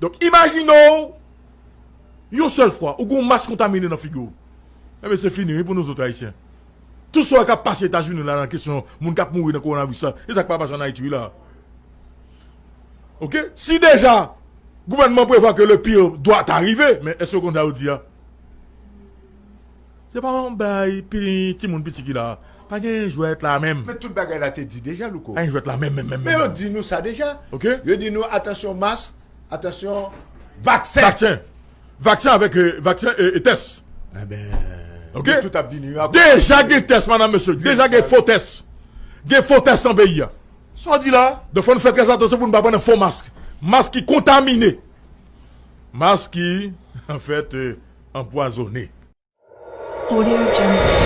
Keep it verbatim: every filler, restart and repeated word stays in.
Donk, imajine w, yon sèl fwa, ou gen yon mas kontamine nan figi w. Enben, se fini, wi, pou nou zòt Ayisyen. Tout sa k ap pase Etazini la nan kesyon moun k ap mouri nan kowonaviris la, e sa k pa pase an Ayiti, wi, la. Oke? Si deja, gouvènman prevwa ke le pire doit arriver, men èske w konn sa yo di a? Se pa yon bay pi timoun piti ki la. Pa gen jwèt la menm. Men tout bagay la te di deja, Louko. Pa gen jwèt la menm, menm, menm, menm. Men yo di nou sa deja. Oke? Yo di nou, atansyon mas, atansyon vaksen. Vaksen. Vaksen avèk, euh, vaksen e, e tès. Enben, oke? Tout ap vini. Deja gen tès, madam, mesye. Deja gen fo tès. Gen fo tès nan peyi a. Sa w di la? Donk, fò nou fè trè atansyon pou nou pa pran nan fo mask. Mask ki kontamine. Mask ki, anfèt, euh, anpwazone. Audio Jungle.